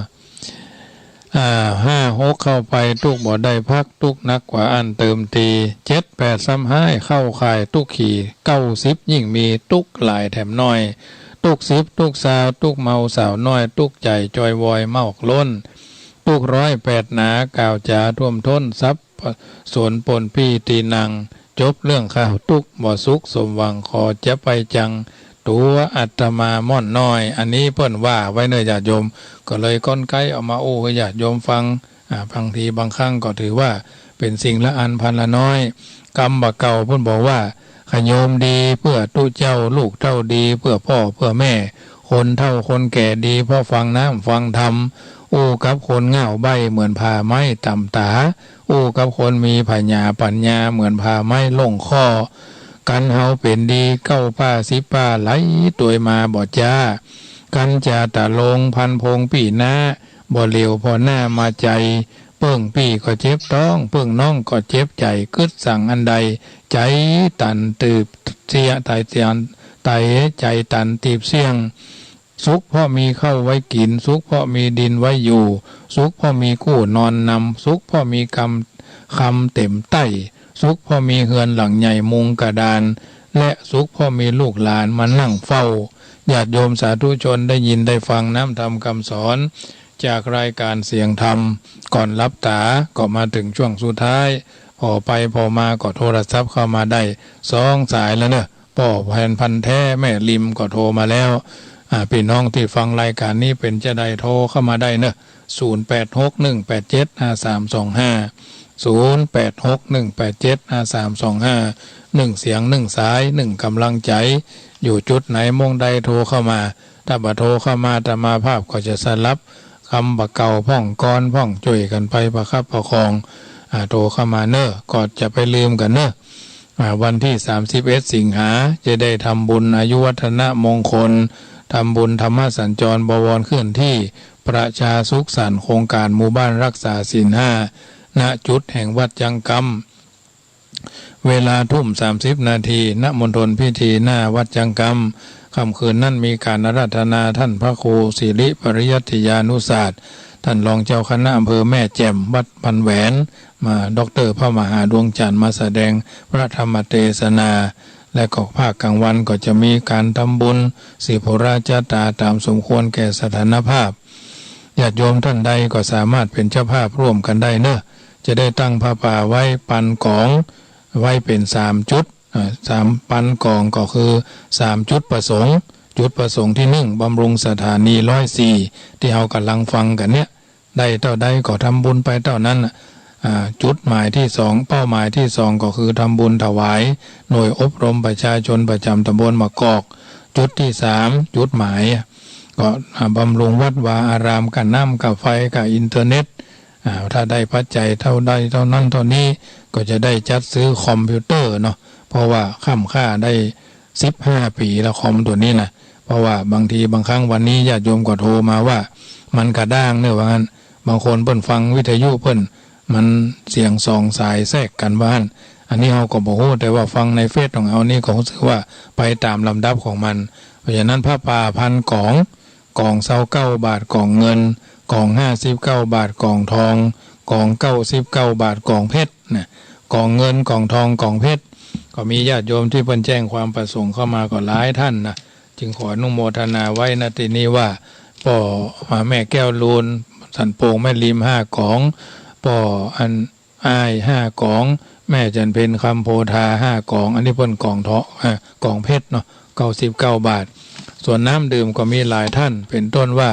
อ่า ห้าหกเข้าไป ตุ๊กข์บ่ได้พัก ตุ๊กข์นักกว่าอั้นเติมตี เจ็ดแปดซ้ำฮ้ายเข้าข่ายตุ๊กข์ขี่ เก้าสิบยิ่งมีตุ๊กข์หลายแถมน้อย ตุ๊กข์สิบตุ๊กข์ซาว ตุ๊กข์เมาสาวน้อย ตุ๊กข์ใจ๋จอยวอยมากล้น ตุ๊กข์ร้อยแปดหนากล่าวจ๋าท่วมท้น สับสนปนปี้ตี้นั่ง จบเรื่องข่าวตุ๊กข์บ่สุขสมหวัง ขอจะไปจัง ตั๋วอาตมาม่อนน้อย อันนี้เปิ้นว่าไว้เน้อญาติโยม ก็เลยก้อนใก๊เอามาอู้หื้อญาติโยมฟัง อ่า บางทีบางครั้งก็ถือว่าเป๋นสิ่งละอันพันละน้อย กำบ่าเก่าเปิ้นบอกว่า ขะโยมดีเปื้อตุ๊เจ้า ลูกเต้าดีเปื้อป้อเปื้อแม่ คนเฒ่าคนแก่ดีเพราะฟังน้ำฟังธรรม อู้กับคนง่าวใบ้เหมือนผ่าไม้ต่ำต๋า อู้กับคนมีผญาปั๋ญญาเหมือนผ่าไม้ล่งข้อ กันเฮาเป๋นดีเก้าป้าสิบป้าไหลตวยมาบ่จ๊า กันจาตะลงพันพงปี้น้า บ่เหลียวผ่อหน้ามาใจ๋ เปิ้งปี้ก็เจ็บต๊อง เปิ้งน้องก็เจ็บใจ๋ กึ๊ดสั่งอันใด ใจ๋ตันตีบเสี้ยง ใจ๋ตัน ใจ๋ตันตีบเสี้ยง สุขเพราะมีข้าวไว้กิ๋น สุขเพราะมีดินไว้อยู่ สุขเพราะมีกู้นอนนำ สุขเพราะมีกำ คำเต็มใต้ สุขเพราะมีเฮือนหลังใหญ่มุงกระดาน และสุขเพราะมีลูกหลานมานั่งเฝ้า ญาติโยมสาธุชนได้ยินได้ฟังน้ำธรรมคำสอนจากรายการเสียงธรรมก่อนหลับต๋า ก็มาเถิงช่วงสุดท้าย ผ่อไปผ่อมาก็โทรศัพท์เข้ามาได้สองสายแล้วเนาะ ป้อแผนพันธุ์แท้แม่ริมก็โทรมาแล้ว อ่า ปี้น้องตี้ฟังรายการนี้เป๋นจาใดโทรเข้ามาได้เนาะ ศูนย์แปดหกหนึ่งแปดเจ็ดห้าสามสองห้า ศูนย์แปดหกหนึ่งแปดเจ็ดห้าสามสองห้า นึ่งเสียงนึ่งสายนึ่งก๋ำลังใจ๋ อยู่จุดไหนม่วงใดโทรเข้ามา ถ้าบ่โทรเข้ามาอาตมาภาพก็จะสลับกำบ่าเก่าพ่องก่อนพ่องจ้วยกั๋นไปประคับประคอง อ่า โทรเข้ามาเนาะ ก็จะไปลืมกั๋นเนาะ อ่า วันตี้สามสิบเอ็ดสิงหาจะได้ทำบุญอายุวัฒนมงคล ทำบุญธรรมสัญจรบวรเคลื่อนที่ ประชาสุขสันต์โครงก๋านหมู่บ้านรักษาศีลห้า ณ จุดแห่งวัดจังกำ เวลาทุ่มสามสิบนาที ณ มณฑลพิธีหน้าวัดจังกำ ค่ำคืนนั้นมีก๋านอาราธนาต้านพระครูสิริปริยัติยานุศาสตร์ ต้านรองเจ้าคณะอำเภอแม่แจ่ม วัดพันแหวน มา ด็อกเตอร์พระมหาดวงจันทร์ มาแสดงพระธรรมเตสนา และก็ภาคกลางวันก็จะมีก๋านทำบุญสิโพราจาตาต๋ามสมควรแก่สถานภาพ ญาติโยมต้านใดก็สามารถเป๋นเจ้าภาพร่วมกั๋นได้เนาะ จะได้ตั้งผ้าป่าไว้ปันก๋อง ไว้เป๋นสามจุด อ่า สามปันก๋องก็คือสามจุดประสงค์ จุดประสงค์ตี้นึ่ง บำรุงสถานีร้อยสี่ ตี้เฮาก่ำลังฟังกั๋นเนี่ย ได้เต้าใดก็ทำบุญไปเต้านั้นน่ะ อ่า จุดหมายตี้สอง เป้าหมายตี้สองก็คือทำบุญถวายหน่วยอบรมประชาชนประจ๋ำตำบลมะกอก จุดตี้สาม จุดหมาย ก็ อ่า บำรุงวัดวาอาราม ก้าน้ำ ก้าไฟ ก้าอินเทอร์เน็ต อ่า ถ้าได้ปัจจัยเต้าใดเต้านั้นเต้านี้ ก็จะได้จัดซื้อคอมพิวเตอร์เนาะ เพราะว่าค้ำค่าได้สิบห้าปี๋แล้วคอมตั๋วนี้นะ เพราะว่าบางทีบางครั้งวันนี้ญาติโยมก็โทรมาว่ามันกระด้างเนาะ ว่างั้น บางคนเปิ้นฟังวิทยุเปิ้น มันเสียงสองสายแทรกกั๋นว่างั้น อันนี้เฮาก็บ่ฮู้ แต่ว่าฟังในเฟซของเฮานี่ก็ฮู้สึกว่าไปต๋ามลำดับของมัน เพราะฉะนั้นผ้าป่าปันก๋อง ก๋องซาวเก้าบาทก๋องเงิน ก๋องห้าสิบเก้าบาทก๋องทอง ก๋องเก้าสิบเก้าบาทก๋องเพชรนะ ก๋องเงินก๋องทองก๋องเพชร ก็มีญาติโยมตี้เปิ้นแจ้งความประสงค์เข้ามาก็หลายต้านนะ จึงขออนุโมทนาไว้ ณ ตี้นี้ว่า ป้อ อ่า แม่แก้วลูน สันโป่งแม่ริมห้าก๋อง ป้ออัน อ้ายห้าก๋อง แม่จันเพ็ญคำโพธาห้าก๋อง อันนี้เปิ้นก๋องทอง เอ่อ ก๋องเพชรเนาะ เก้าสิบเก้าบาท ส่วนน้ำดื่มก็มีหลายต้าน เป๋นต้นว่า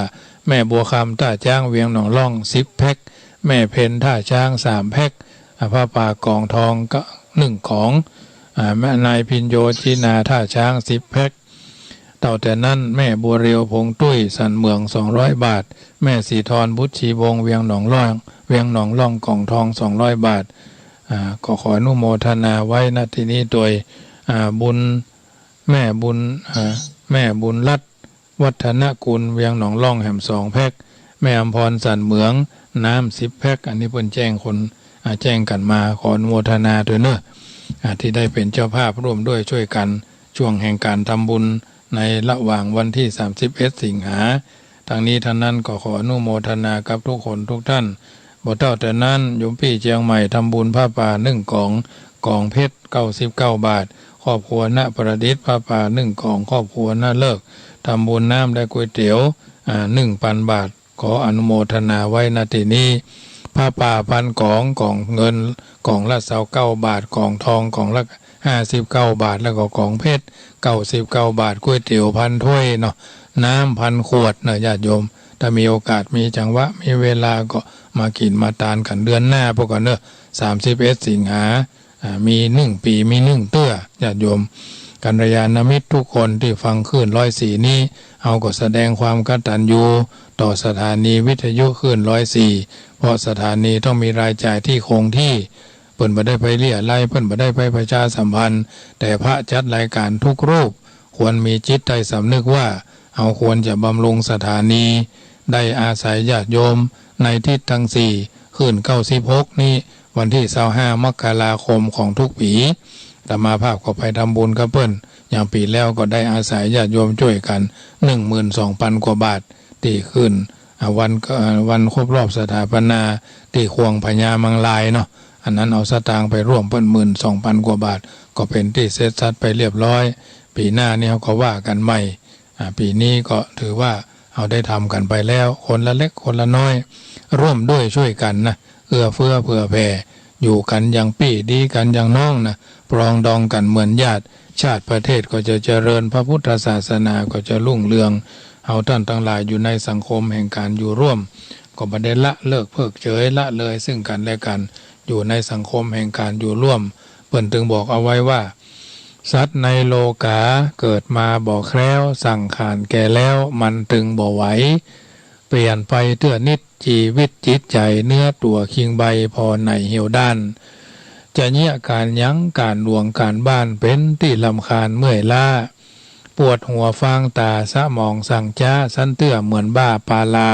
แม่บัวคำต้าจ๊างเวียงหนองล่องสิบแพ็ค แม่เพ็ญต้าจ๊างสามแพ็ค อ่า ผ้าป่าก๋องทองก็นึ่งก๋อง อ่า แม่นายพิญโญจินาต้าจ๊างสิบแพ็ค เต้าแต่นั้นแม่บัวเรียวผงตุ้ยสันเหมืองสองร้อยบาท แม่ศรีธรบุตรชีวงศ์เวียงหนองล่อง เวียงหนองล่องก๋องทองสองร้อยบาท อ่า ก็ขออนุโมทนาไว้ ณ ตี้นี้โดย อ่า บุญ แม่บุญ อ่า แม่บุญรัตน์วัฒนกุลเวียงหนองล่องแหมสองแพ็ค แม่อำพรสันเหมืองน้ำสิบแพ็ค อันนี้เปิ้นแจ้งคน อ่า แจ้งกั๋นมา ขออนุโมทนาโดยเนาะ อ่า ตี้ได้เป๋นเจ้าภาพร่วมด้วยช่วยกั๋น ช่วงแห่งก๋านทำบุญในระหว่างวันตี้สามสิบเอ็ดสิงหา ตังนี้ตังนั้นก็ขออนุโมทนากับทุกคนทุกต้าน บ่เต้าแต่นั้น โยมปี้เจียงใหม่ทำบุญผ้าป่านึ่งก๋อง ก๋องเพชรเก้าสิบเก้าบาท ครอบครัวณประดิษฐ์ผ้าป่านึ่งก๋อง ครอบครัวณฤกษ์ทำบุญน้ำและก๋วยเตี๋ยว อ่า นึ่งปันบาท ขออนุโมทนาไว้ ณ ตี้นี้ ผ้าป่าปันก๋อง ก๋องเงินก๋องละซาวเก้าบาท ก๋องทองก๋องละห้าสิบเก้าบาท แล้วก็ก๋องเพชรเก้าสิบเก้าบาท ก๋วยเตี๋ยวพันถ้วยเนาะ น้ำพันขวดเนาะ ญาติโยม ถ้ามีโอกาสมีจังหวะมีเวลาก็มากิ๋นมาตานกั๋นเดือนหน้าพู้นก่อเนาะ สามสิบเอ็ดสิงหา อ่า มีนึ่งปี๋ มีนึ่งเตื้อ ญาติโยม กัลยาณมิตรทุกคนตี้ฟังคลื่นร้อยสี่นี้ เฮาก็แสดงความกตัญญูต่อสถานีวิทยุคลื่นร้อยสี่ เพราะสถานีต้องมีรายจ่ายตี้คงตี้ เปิ้นบ่ได้ไปเรี่ยะไร เปิ้นบ่ได้ไปประชาสัมพันธ์ แต่พระจัดรายการทุกรูป ควรมีจิตใต้สำนึกว่า เฮาควรจะบำรุงสถานี ได้อาศัยญาติโยมในทิศตังสี่ คลื่นเก้าสิบหกนี้ วันตี้ซาวห้ามกราคมของทุกปี๋ อาตมาภาพก็ไปทำบุญกับเปิ้น อย่างปี๋แล้วก็ได้อาศัยญาติโยมจ้วยกั๋น นึ่งหมื่นสองปันกว่าบาท ตี้คลื่น อ่า วัน เอ่อ วันครบรอบสถาปนาตี้ข่วงพญามังรายเนาะ อันนั้นเอาสตางค์ไปร่วมเปิ้นหมื่นสองปันกว่าบาท ก็เป๋นตี้เสร็จสัดไปเรียบร้อย ปี๋หน้านี้เฮาก็ว่ากั๋นใหม่ อ่า ปี๋นี้ก็ถือว่าเฮาได้ทำกั๋นไปแล้ว คนละเล็กคนละน้อย ร่วมด้วยช่วยกั๋นนะ เอื้อเฟื้อเผื่อแผ่ อยู่กั๋นอย่างปี้ ดีกั๋นอย่างน้องนะ ปรองดองกั๋นเหมือนญาติ ชาติประเทศก็จะเจริญ พระพุทธศาสนาก็จะรุ่งเรือง เฮาต้านตังหลายอยู่ในสังคมแห่งก๋านอยู่ร่วม ก็บ่ได้ละเลิกเพิกเฉยละเลยซึ่งกั๋นและกั๋น อยู่ในสังคมแห่งก๋านอยู่ร่วม เปิ้นตึงบอกเอาไว้ว่า สัตว์ในโลก๋าเกิดมาบ่แคล้ว สังขารแก่แล้วมันตึงบ่ไหว เปลี่ยนไปเตื้อนิด จีวิตจิตใจ๋ เนื้อตั๋วคิงใบผ่อไหนเหี่ยวด้าน จะเยียะก๋านหยัง ก๋านหลวงก๋านบ้าน เป๋นตี้รำคาญเมื่อยล้า ปวดหัวฟางต๋า สมองสั่งจ๊า สันเตื้อเหมือนบ้าปาลา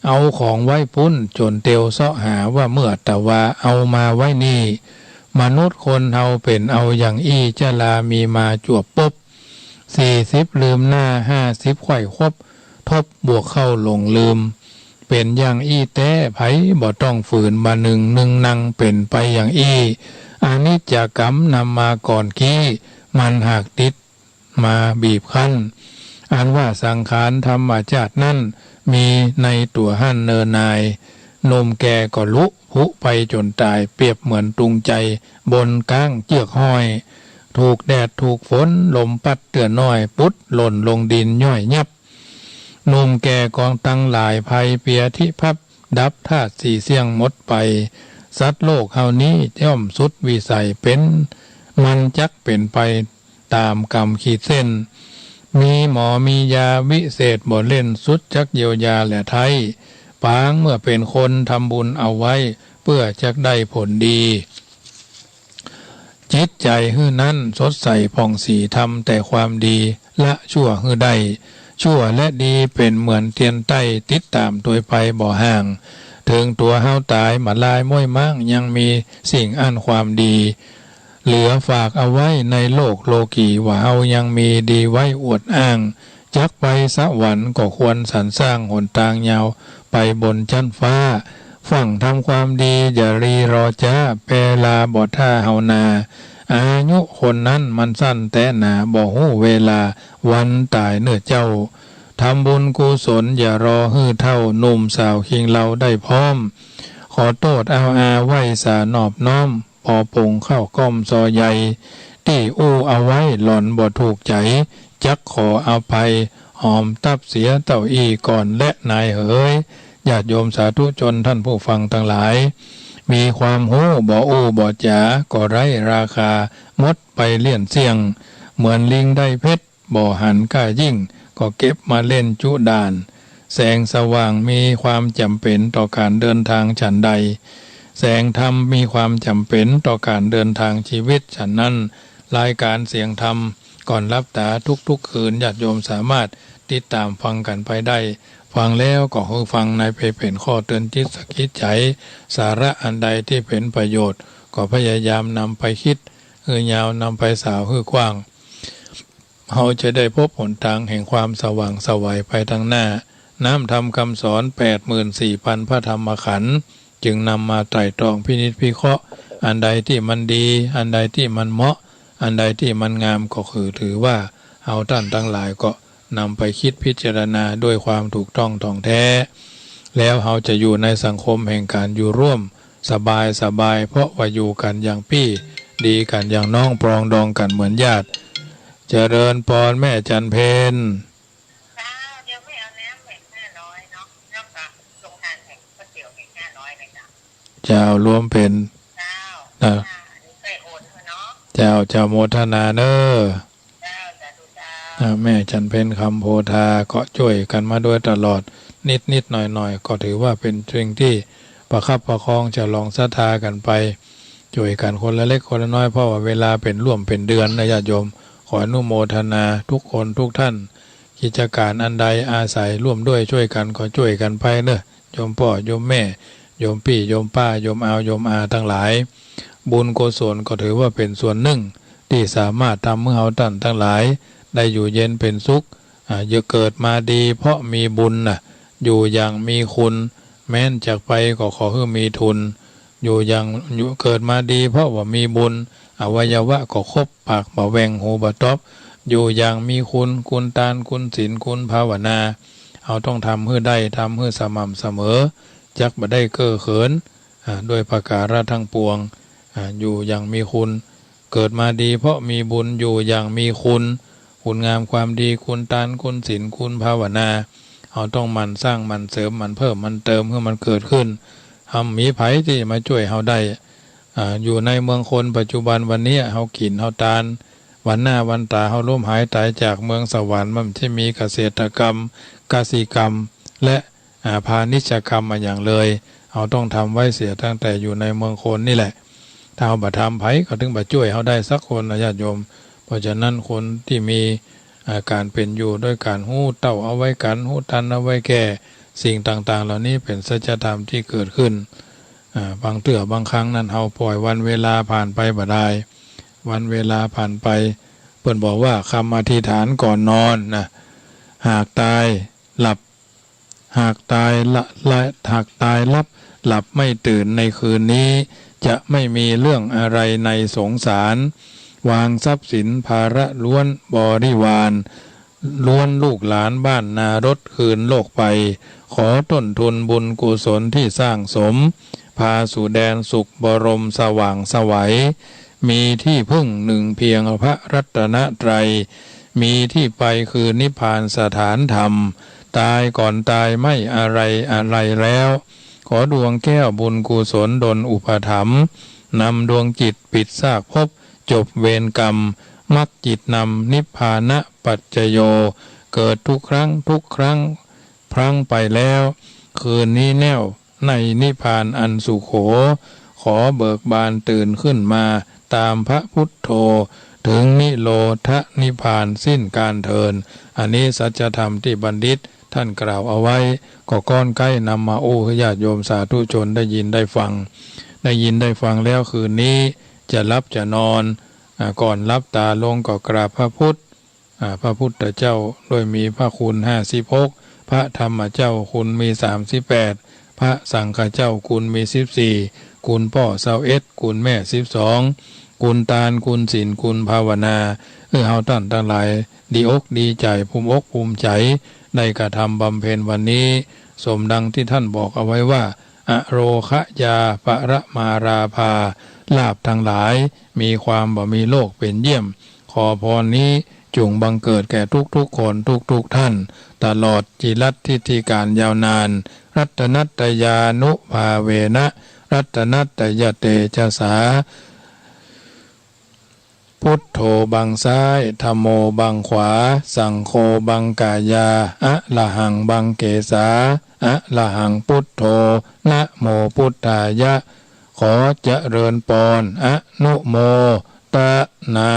เอาของไว้ปุ้นจ๋นเตียวเซาะหา ว่าเมื่อตะวาเอามาไว้นี่ มนุษย์คนเฮาเป๋นเอาอย่างอี้ จรามีมาจวบปุ๊บ สี่สิบลืมหน้า ห้าสิบไขว่คบ ทบบวกเข้าหลงลืม เป๋นอย่างอี้แต๊ ใผบ่ต้องฝืน บ่านึ่งนึ่งนังเป๋นไปอย่างอี้ อนิจจกรรมนำมาก่อนกี้ มันหากติดมาบีบคั้น อันว่าสังขารธรรมชาตินั้น มีในตั๋วหั้นเนินนาย หนุ่มแก่ก็ลุผุไปจ๋นต๋าย เปรียบเหมือนตุงใจ๋ บนก๊างเจื้อกห้อย ถูกแดดถูกฝน ลมปั๊ดเตื้อน้อย ปุ๊ดหล่นลงดินย่อยยับ หนุ่มแก่กองตังหลาย ภัยเปียธิภัพ ดับธาตุสี่เสี้ยงหมดไป สัตว์โลกเฮานี้ย่อมสุดวิสัย เป๋นมันจักเป๋นไปต๋ามกรรมขีดเส้น มีหมอมียาวิเศษบ่เล่น สุดจักเยียวยาแลไท้ ปางเมื่อเป๋นคนทำบุญเอาไว้ เปื้อจักได้ผลดี จิตใจ๋หื้อนั้นสดใสผ่องศรี ทำแต่ความดี ละชั่วหื้อได้ ชั่วและดีเป๋นเหมือนเตียนใต้ ติดต๋ามตวยไปบ่ห่าง เถิงตั๋วเฮาต๋าย บ่าลายม้วยม้าง ยังมีสิ่งอั้นความดี เหลือฝากเอาไว้ในโลกโลกี ว่าเฮายังมีดีไว้อวดอ้าง จักไปสวรรค์ก็ควรสรรสร้าง หนตางยาวไปบนจั้นฟ้า ฟั่งทำความดีอย่ารีรอจ๊า เวลาบ่ถ้าเฮานา อายุคนนั้นมันสั้นแต๊หนา บ่ฮู้เวลาวันต๋ายเน่อเจ้า ทำบุญกุศลอย่ารอหื้อเฒ่า หนุ่มสาวคิงเลาได้พร้อม ขอโต้ษเอาอาไหว้สานอบน้อม ปอปงข้าวก้อมซอใหญ่ ตี้อู้เอาไว้หล่อนบ่ถูกใจ๋ จักขออภัย หอมตับเสียเต้าอี้ก่อนแลนายเหย ญาติโยมสาธุชนท่านผู้ฟังตังหลาย มีความฮู้บ่อู้บ่จ๋า ก็ไร้ราคา หมดไปเลี้ยนเสี้ยง เหมือนลิงได้เพชร บ่หันก้ายิ่ง ก็เก็บมาเล่นจุด้าน แสงสว่างมีความจ๋ำเป๋นต่อก๋านเดินตางฉันใด แสงธรรมมีความจ๋ำเป๋นต่อก๋านเดินตางชีวิตฉันนั้น รายก๋านเสียงธรรมก่อนหลับต๋าทุกๆ คืน ญาติโยมสามารถติดต๋ามฟังกั๋นไปได้ ฟังแล้วก็หื้อฟังในเป๋นข้อเตือนจิตสะกิดใจ๋ สาระอันใดตี้เป๋นประโยชน์ ก็พยายามนำไปกึ๊ดหื้อยาว นำไปสาวหื้อกว้าง เฮาจะได้พบหนตางแห่งความสว่างไสวไปตางหน้า น้ำธรรมกำสอนแปดหมื่นสี่พันพระธรรมขันธ์ จึงนำมาไตร่ตรองพินิจพิเคราะห์ อันใดตี้มันดี อันใดตี้มันเหมาะ อันใดตี้มันงาม ก็คือถือว่าเฮาต้านตังหลายก็นำไปกึ๊ดพิจารณาด้วยความถูกต้องถ่องแท้ แล้วเฮาจะอยู่ในสังคมแห่งก๋านอยู่ร่วม สบายสบาย เพราะว่าอยู่กั๋นอย่างปี้ ดีกั๋นอย่างน้อง ปรองดองกั๋นเหมือนญาติ เจริญปอนแม่จันเพ็ญ เจ้า เดี๋ยวแม่เอาน้ำแบ่งห้าร้อยเนาะ แล้วก็โรงทานแบ่งก๋วยเตี๋ยวแบ่งห้าร้อยเลยเจ้า เจ้า รวมเป๋น เจ้า นะ อ่า อันนี้ใส่โอนเนาะ เจ้า เจ้า โมทนาเน้อ เจ้า สาธุเจ้า อ่า แม่จันเพ็ญคำโพธาก็จ้วยกั๋นมาโดยตลอด นิดๆ หน่อยๆ ก็ถือว่าเป๋นสิ่งตี้ประคับประคองฉลองศรัทธากั๋นไป จ้วยกั๋นคนละเล็กคนละน้อย เพราะว่าเวลาเป๋นร่วมเป๋นเดือนนะญาติโยม ขออนุโมทนาทุกคนทุกท่าน กิจก๋านอันใดอาศัยร่วมด้วยจ้วยกั๋นก็จ้วยกั๋นไปเน้อ โยมป้อโยมแม่ โยมปี้โยมป้า โยมอาวโยมอาตังหลาย บุญกุศลก็ถือว่าเป๋นส่วนนึ่งตี้สามารถทำหื้อเฮาต้านตังหลายได้อยู่เย็นเป๋นสุข อ่า เกิดมาดีเพราะมีบุญน่ะ อยู่อย่างมีคุณ แม้นจากไปก็ขอหื้อมีทุน อยู่อย่าง อยู่ เกิดมาดีเพราะว่ามีบุญ อวัยวะก็ครบ ปากบ่าแหว่ง หูบ่าต๊อบ อยู่อย่างมีคุณ คุณตาน คุณศีล คุณภาวนา เฮาต้องทำหื้อได้ ทำหื้อสม่ำเสมอ จักบ่ได้เก้อเขิน อ่า ด้วยประการะทั้งปวง อ่า อยู่อย่างมีคุณ เกิดมาดีเพราะมีบุญ อยู่อย่างมีคุณ คุณงามความดี คุณตาน คุณศีล คุณภาวนา เฮาต้องหมั่นสร้าง หมั่นเสริม หมั่นเพิ่ม หมั่นเติม หื้อมันเกิดขึ้น หาบ่มีใผตี้มาจ้วยเฮาได้ อ่า อยู่ในเมืองคนปัจจุบันวันนี้ เฮากิ๋น เฮาตาน วันหน้าวันต๋า เฮาล้มหายต๋ายจากเมืองสวรรค์ มันจะมีเกษตรกรรม กสิกรรม และ อ่า พาณิชยกรรมอะหยังเลย เฮาต้องทำไว้เสียตั้งแต่อยู่ในเมืองคนนี่แหละ ถ้าเฮาบ่ทำ ใผก็ตึงบ่จ้วยเฮาได้สักคนนะญาติโยม เพราะฉะนั้นคนตี้มี อ่า ก๋านเป๋นอยู่ด้วยก๋านฮู้เต้าเอาไว้กั๋น ฮู้ตันเอาไว้แก้ สิ่งต่างๆ เหล่านี้เป๋นสัจธรรมตี้เกิดขึ้น อ่า บางเตื้อบางครั้งนั้น เฮาป่อยวันเวลาผ่านไปบ่ดาย วันเวลาผ่านไป เปิ้นบอกว่าคำอธิษฐานก่อนนอนนะ หากตายหลับ หากตายละ ละ หากตายหลับ หลับไม่ตื่นในคืนนี้ จะไม่มีเรื่องอะไรในสงสาร วางทรัพย์สินภาระล้วนบริวาร ล้วนลูกหลานบ้านนารถคืนโลกไป ขอต้นทุนบุญกุศลที่สร้างสม พาสู่แดนสุขบรมสว่างไสว มีที่พึ่งหนึ่งเพียงพระรัตนตรัย มีที่ไปคือนิพพานสถานธรรม ตายก่อนตายไม่อะไรอะไรแล้ว ขอดวงแก้วบุญกุศลดลอุปถัมภ์ นำดวงจิตปิดซากภพ จบเวรกรรม มรรคจิตนำนิพพานะปัจจโย เกิดทุกครั้งทุกครั้ง พลั้งไปแล้ว คืนนี้แน่วในนิพพานอันสุโข ขอเบิกบานตื่นขึ้นมาตามพระพุทโธ ถึงนิโรธนิพพานสิ้นกาลเทิน อันนี้สัจธรรมตี้บัณฑิตท่านกล่าวเอาไว้ ก็ก้อนใก้นำมาอู้หื้อญาติโยมสาธุชนได้ยินได้ฟัง ได้ยินได้ฟังแล้วคืนนี้จะหลับจะนอน อ่า ก่อนหลับต๋าลงก็กราบพระพุทธ อ่า พระพุทธเจ้าด้วยมีพระคุณห้าสิบหก พระธรรมเจ้าคุณมีสามสิบแปด พระสังฆเจ้าคุณมีสิบสี่ คุณป้อซาวเอ็ด คุณแม่สิบสอง คุณตาน คุณศีล คุณภาวนา เออ เฮาต้านตังหลายดีอกดีใจ๋ ภูมิอกภูมิใจ๋ ได้กระทำบำเพ็ญวันนี้ สมดังตี้ท่านบอกเอาไว้ว่า อโรคยาปรมาลาภา ลาภตังหลาย มีความบ่มีโรคเป๋นเยี่ยม ขอพรนี้จุ่งบังเกิดแก่ทุกๆ คนทุกๆ ท่าน ตลอดจิรัตน์ทิฏฐิกาลยาวนาน รัตนัตตยานุภาเวนะ รัตนัตตยเตจสา พุทโธบังซ้าย ธัมโมบังขวา สังโฆบังกายา อะระหังบังเกสา อะระหังพุทโธ นะโมพุทธายะ ขอเจริญปอน อนุโมตนา